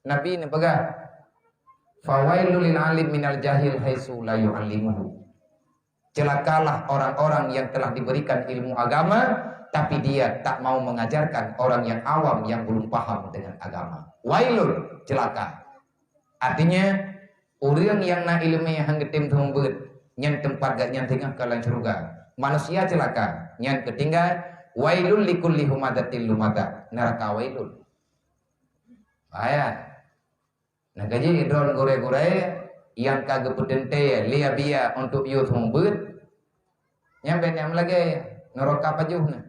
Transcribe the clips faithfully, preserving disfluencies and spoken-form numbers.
Nabi neupeugah, "Fawailul lil alim minal jahil haitsu la yu'allimuhu." Celakalah orang-orang yang telah diberikan ilmu agama, tapi dia tak mau mengajarkan orang yang awam yang belum paham dengan agama. Wailul, celaka. Artinya, ureuëng nyang na iéleumé han geutem seumeubeuet, nyan teumpat gobnyan singoh ka lam syeuruga. Manusia celaka, nyan keutinggai, wailul likulli humazatil lumazah, neuraka wailul. Bahaya. Nah, ka jih droen gurée-gurée nyang ka geupeuteuntée lé Abia untuk yue seumeubeuet, nyan bék nyan meulagée, neuraka pajoh na.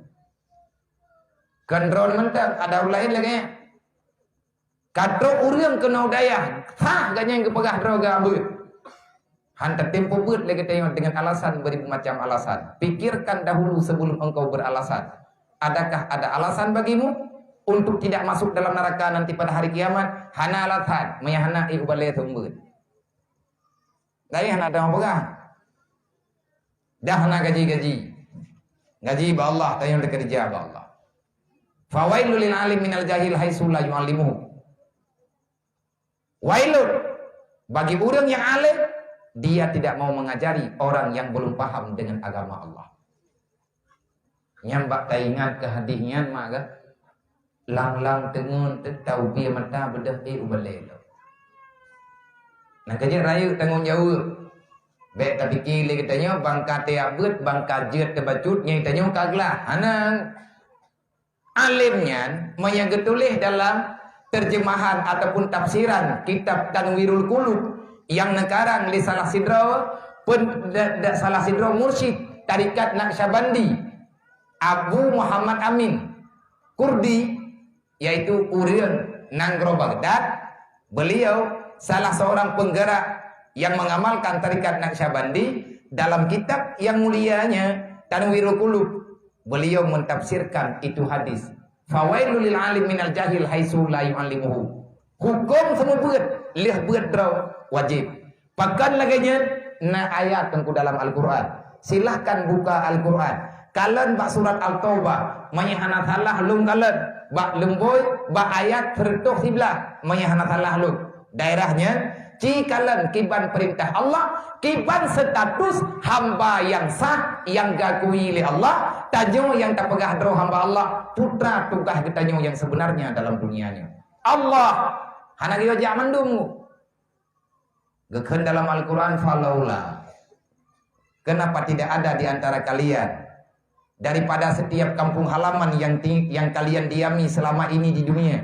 Kon droen mantong, ada ureuëng laén lagée nyan. Ka trok ureuëng keunoe u dayah, sah gobnyan geupeugah droe geuh beuet. Han tatem peubeuet lé geutanyoe dengan alasan beribu macam alasan. Pikirkan dahulu sebelum engkau beralasan. Adakah ada alasan bagimu untuk tidak masuk dalam neraka nanti pada hari kiamat? Hana alasan, meunyo hana, éh, ubalée seumeubeuet. Dayah na dong peugah. Dah na gaji-gaji. Gaji bak Allah, tanyoe teukeurija bak Allah. Fawailul lil alim minal jahil haitsu la yu'allimuhu. Wailun bagi ureuëng yang alim, dia tidak mau mengajari orang yang belum paham dengan agama Allah. Nyang bak taingat keu hadih nyan mak gah, lang-lang teungeun teutau bie mata beudôh éh ubalée lom. Nah, ka jeuet rayeuk tanggong jaweueb. Bék tapike lé geutanyoe bangka teuyak beuet, bangka jeuet teubacut, nyan tanyoe ka glah. Hana. Alim nyan meunyo geutuléh dalam terjemahan ataupun tafsiran kitab Tanwirul Qulub nyang neukarang lé salah sidroe pen-, da-, da-, salah sidroe mursyid tarekat Naqsyabandi, Abu Muhammad Amin Kurdi, yaitu ureuëng nanggroe Baghdad. Beliau salah seorang penggerak yang mengamalkan tarekat Naqsyabandi. Dalam kitab yang mulianya Tanwirul Qulub, beliau mentafsirkan itu hadis, "Fawailul lil alim minal jahil haitsu la yu'allimuhu." Huköm seumeubeuet, lheueh beuet droe, wajéb. Pakon lagée nyan? Na ayat teungku dalam Al-Qur'an. Silahkan buka Al-Qur'an. Kalon bak surat At-Taubah, meunyo hana salah lôn kalon, bak lumbôi, bak ayat seureutôh siblaih, meunyo hana salah lôn. Daerah nyan, ci kalon kiban peurintah Allah, kiban status hamba nyang sah nyang geuakui lé Allah, tanyoe nyang tapeugah droe hamba Allah, putra tugaih geutanyoe nyang sebenarnya dalam dunia nyoe. Allah hana geuyue jak mandum. Geukheun dalam Al-Qur'an, "Falaula." Kenapa tidak ada di antara kalian daripada setiap kampung halaman yang ti-, yang kalian diami selama ini di dunia?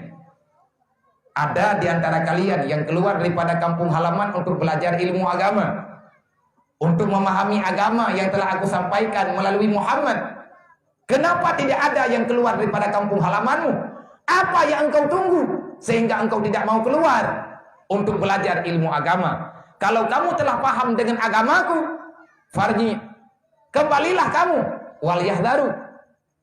Ada di antara kalian yang keluar daripada kampung halaman untuk belajar ilmu agama, untuk memahami agama yang telah aku sampaikan melalui Muhammad. Kenapa tidak ada yang keluar daripada kampung halamanmu? Apa yang engkau tunggu sehingga engkau tidak mau keluar untuk belajar ilmu agama? Kalau kamu telah paham dengan agamaku, farji, kembalilah kamu, wal yahdaru,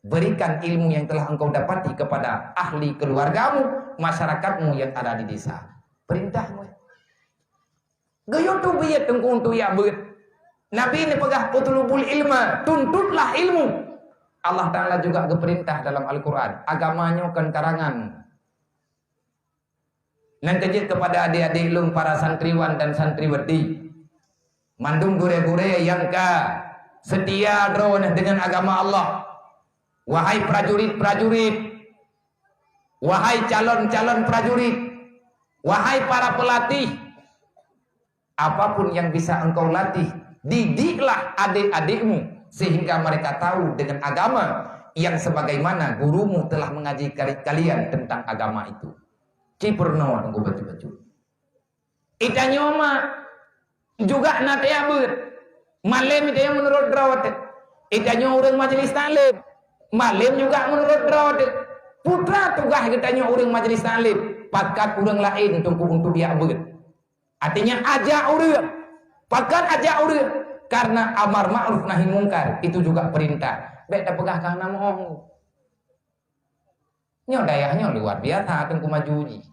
berikan ilmu yang telah engkau dapati kepada ahli keluargamu, masyarakatmu yang ada di desa. Perintahmu. Geuyue teubiet teungku untuk yak beuet. Nabi neupeugah, "Utlubul ilma, tuntutlah ilmu." Allah Ta'ala juga geupeurintah dalam Al-Qur'an. Agama nyoe kon karangan. Nyan keujeuet kepada adik-adik lôn para santriwan dan santriwati, mandum gurée-gurée nyang ka seutia droeneuh deungon agama Allah. Wahai prajurit-prajurit, wahai calon-calon prajurit, wahai para pelatih, apapun yang bisa engkau latih, didiklah adik-adikmu sehingga mereka tahu dengan agama yang sebagaimana gurumu telah mengaji kali-, kalian tentang agama itu. Ci peurunoe teungku bacut-bacut. Itanyoe ma juga na teuyak beuet. Malem itanyoe meunurot droe teuh. Itanyoe ureuëng majlis taklim. Malem juga meunurot droe teuh. Putra tugaih geutanyoe ureuëng majlis taklim, pakat ureuëng laén teungku untuk yak beuet. Artinya, ajak ureuëng. Pakat ajak ureuëng? Karena amar ma'ruf nahi mungkar, itu juga perintah. Bék tapeugah ka hana meu'oh. Nyoe dayah nyoe luar biasa teungku maju jih.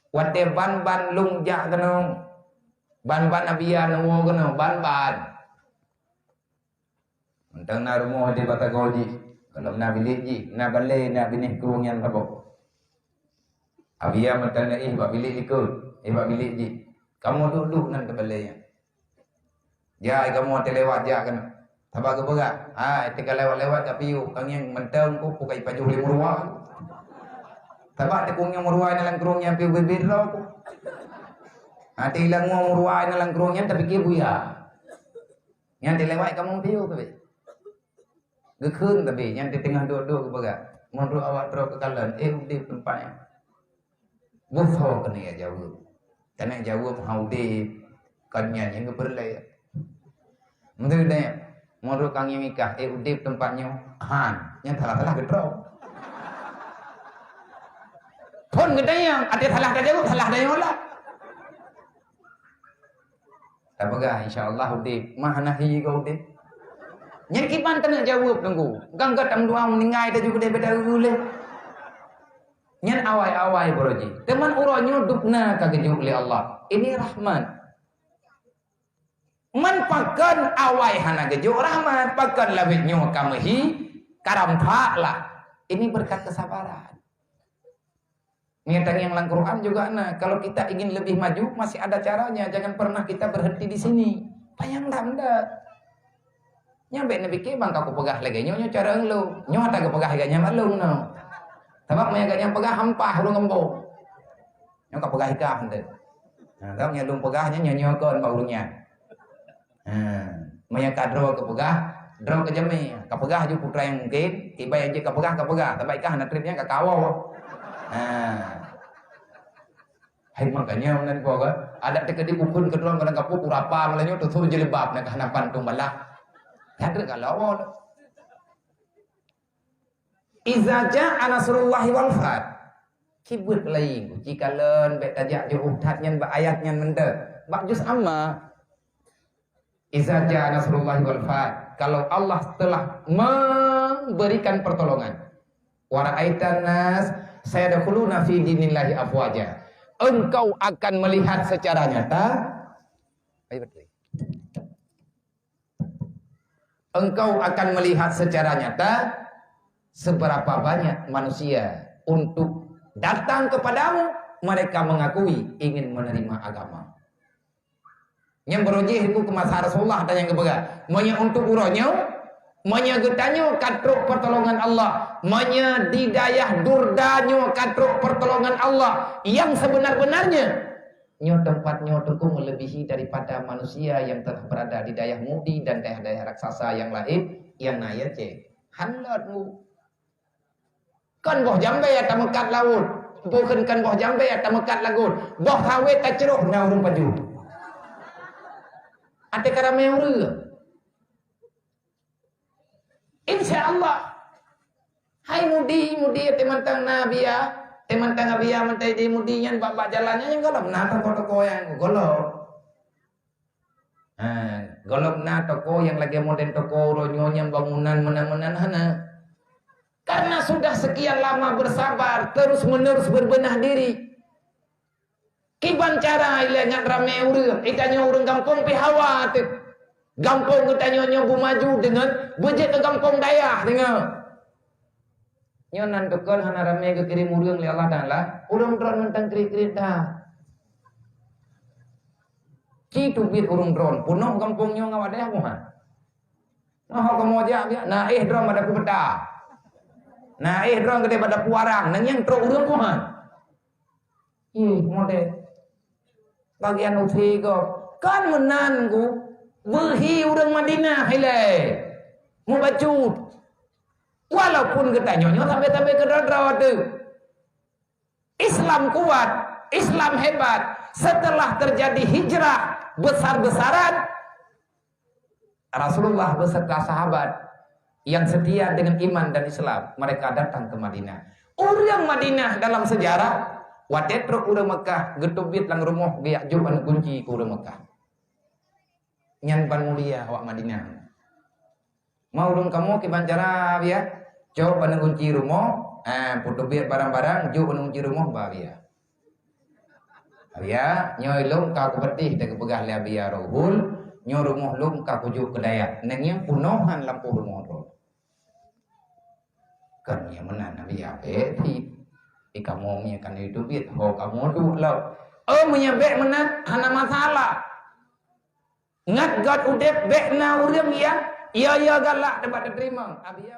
Watée ban-ban lôn jak keunoe, ban-ban Abia neuwoe keunoe, ban-ban. Mantong na rumoh di Batagor jih, gohlom na bilék jih, na balée, na binéh krueng nyang saboh. Abia meuteun éh bak bilék likot, éh bak bilék jih. Kamoe duek-duek nan teubalée nyan. Jak kamoe teuh lewat jak keunoe. Sabab geupeugah, "Hai, teuka lewat-lewat ka piôh, ka ngieng mantong ku, ku ka ipajoh lé meuruwa." Sabab teukunyueng meuruwa na lam krueng nyan piôh bit-bit droe ku. Até ilang ngon meuruwa na lam krueng nyan tapike buya. Nyan teuh lewat kamoe piôh teuh. Geukheun tapi nyang di teungoh duek-duek geupeugah, "Meunurot awak droe keukalon, éh udeb teumpat nyoe." Boh soe keuneuk jaweueb? Keuneuk jaweueb, "Han udeb," kon nyan nyang geupeureulée. Meunurot deh, meunurot kang nyang mikah, "Éh udeb teumpat nyoe?" Han, nyan salah-salah geudroe. Phon geudanyang, até salah tajaweueb, salah danyang lah. Tapeugah, "Insya Allah udeb." Mah hana hi keu udeb. Nyan kiban taneuk jaweueb teungku. Kan gata meudoa meuninggai taju keudeh beda uleh. Nyan awai-awai baroe jih. Teuma uroe nyoe dubna ka geujok lé Allah. Ini rahmat. Man pakon awai hana geujok rahmat, pakon lawét nyoe ka meuhi, ka rampak lah. Ini berkat kesabaran. Nyata yang lam Quran juga na, kalau kita ingin lebih maju, masih ada caranya. Jangan pernah kita berhenti di sini. Payah ndak, ndak. Nyan bék neupiké bang ka kupeugah lagée nyoe, nyoe cara lôn. Nyoe ata geupeugah lagée nyan maklum nyoe. Sabab meunyo gata nyang peugah hampah ureuëng embong. Nyoe ka peugah hikah hante. Nah, sabab nyang lôn peugah nyan nyoe, nyoe kon bak ureuëng nyan. Ha, meunyo ka droe geupeugah, droe geujamé. Ka peugah ju putra nyang mungken, ibai jih ka peugah, ka peugah. Sabab ikah hana treb nyan ka kawoe. Ha. Hai makanya meunan po kan. Adak teukeudi bukon keudroe kadang kapu kurapa malah nyoe tusoe jilbab nak hana pantong balah. Nyan treb ka lawa. Iza jaa nasrullahi wal fath. Kibeuet laén, jikalon bék tajak jeuet that nyan bak ayat nyan mantong. Bak juz amma. Iza jaa nasrullahi wal fath. Kalau Allah telah memberikan pertolongan. Wa ra'aitan nas sayadkhuluna fi dinillahi afwaja. Engkau akan melihat secara nyata. Ayo betul. Engkau akan melihat secara nyata seberapa banyak manusia untuk datang kepadamu, mereka mengakui ingin menerima agama. Nyang beurojih itu ke masa Rasulullah dan nyang geupeugah, meunyoe untuk uroe nyoe, meunyoe geutanyoe ka trok pertolongan Allah, meunyoe di dayah Durda nyoe ka trok pertolongan Allah yang sebenar-benarnya, nyoe teumpat nyoe teungku meulebihi daripada manusia yang telah berada di dayah Mudi dan dayah-dayah raksasa yang lain yang na ya cek. Hanlat mu. Kan boh jambai ata meukat laut. Bukan kan boh jambai ata meukat lagut. Boh sawét tacroh na ureuëng paju. Ate karamé ureuëng. Insya Allah. Hai Mudi, Mudi, teumantang na biya, teumantang biya mantai di Mudi nyan bak-bak jalan nyan golom na toko-toko nyang golom. Ha, golom na toko nyang lagée model toko uroe nyoe nyang bangunan meunan-meunan hana. Karena sudah sekian lama bersabar, terus-menerus berbenah diri. Kiban cara ilée ngat ramé ureuëng, geutanyoe ureuëng gampông pih hawa teuh. Gampông geutanyoe nyoe beumaju deungon beujeuet keu gampông dayah deungon. Nyoe nan tukon hana ramé geukirém ureuëng lé Allah Taala, ureuëng droen mantong kriet-kriet that. Ci teubiet ureuëng droen, peunoh gampông nyoe ngon awak dayah buhan. Nah, kamoe jak biak, na éh droen bak dapu peta. Na éh droen keudeh bak dapu arang, nang nyang trok ureuëng buhan. Ih, model. Bagian usi gob. Kan meunan ku, beuhi ureuëng Madinah ilée. Mubacut. Walaupun geutanyoe nyoe sabe-sabe keudroe-droe teuh. Islam kuat, Islam hebat. Setelah terjadi hijrah besar-besaran, Rasulullah beserta sahabat yang setia dengan iman dan Islam, mereka datang ke Madinah. Ureuëng Madinah dalam sejarah, watée trok ureuëng Mekah, geuteubiet lam rumoh geujak jok aneuëk gunci keu ureuëng Mekah. Nyan ban mulia awak Madinah. Mau ureuëng kamoe kiban cara biya, cok aneuëk gunci rumoh, eh, peuteubiet barang-barang, jok aneuëk gunci rumoh ba biya. Abia, nyoe lôn ka kupeutih teupeugah lé Abia Rohul, nyoe rumoh lôn ka kujok keu dayah. Nang nyang peunohan lampôh rumoh droe. Kan nyang meunan Abia peti. Eh, kamoe nyoe kan itu biet, ho kamoe tu lom. Oh, meunyoe bék meunan, hana masalah. Ngat gat udeb bék na ureuëng ya, ya, ya galak dapat diterima. Abi ya